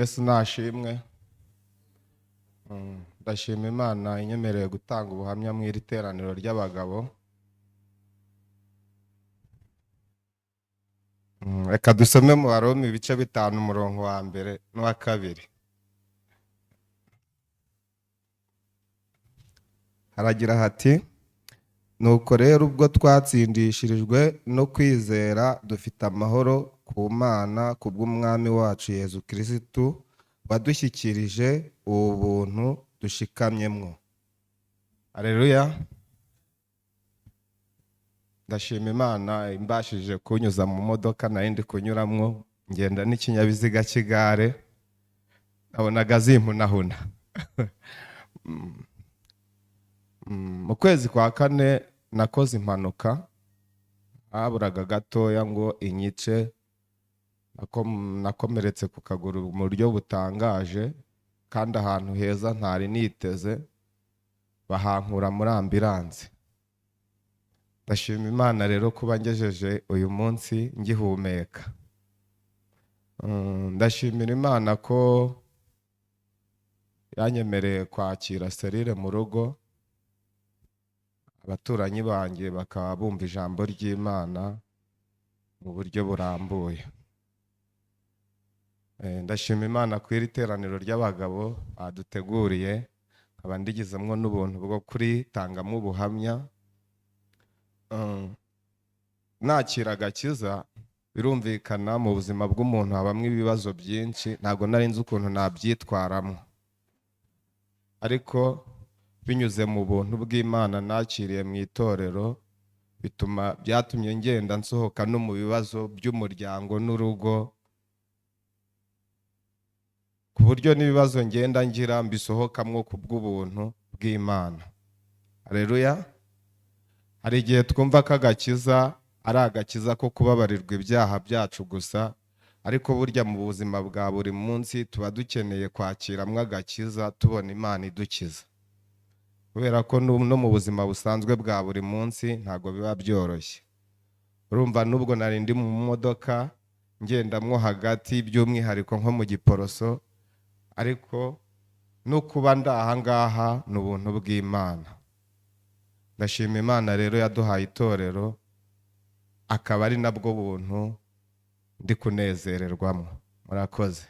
Yesu nashimwe. Ndashima Imana inyemereye gutanga ubuhamya mu iri teraniro ry'abagabo. Reka dusome mu Baroma ibice 5 umurongo wa mbere n'uwa kabiri. Haragira hati: nuko rero ubwo twatsindishirijwe no kwizera dufite amahoro ku Mana kubw'Umwami wacu Yezu Kristu wadushyikirije ubu buntu dushikamyemwo. Haleluya. Ndashima Imana imbashije kunyuza mu modoka nari ndi kunyuramwo, ngenda n'ikinyabiziga cy'igare, nabonaga zimpunahuna. Mu kwezi kwa kane nakoze impanuka, haburaga gatoya ngo inyice, nakomeretse ku kaguru mu buryo butangaje, kandi ahantu heza ntari niteze, bahankura muri ambilanse. Ndashima Imana rero kuba ngejeje uyu munsi ngihumeka. Ndashimira Imana ko yanyemereye kwakira serire mu rugo, abaturanyi banjye bakaba bumva ijambo ry'Imana mu buryo burambuye. Ndashima Imana ku iri teraniro ry'abagabo baduteguriye, nkaba ndigizemwo n'ubuntu bwo kuritangamo ubuhamya. Nakira agakiza, birumvikana mu buzima bw'umuntu habamwo ibibazo byinshi, ntabwo nari nzi ukuntu nabyitwaramo, ariko binyuze mu buntu bw'Imana nakiriye mu itorero, byatumye ngenda nsohoka no mu bibazo by'umuryango n'urugo, ku buryo n'ibibazo ngenda ngira mbisohokamwo ku bw'ubuntu bw'Imana. Haleluya. Hari igihe twumva ko agakiza ari agakiza ko kubabarirwa ibyaha byacu gusa, ariko burya mu buzima bwa buri munsi tuba dukeneye kwakiramwo agakiza, tubona Imana idukiza, kubera ko no mu buzima busanzwe bwa buri munsi ntago biba byoroshye. Urumva nubwo nari ndi mu modoka ngendamwo hagati, by'umwihariko nko mu Giporoso, ariko no kuba ndi aha ngaha ni ubuntu bw'Imana. Ndashima Imana rero yaduhaye itorero, akaba ari nabwo buntu ndi kunezererwamo. Murakoze.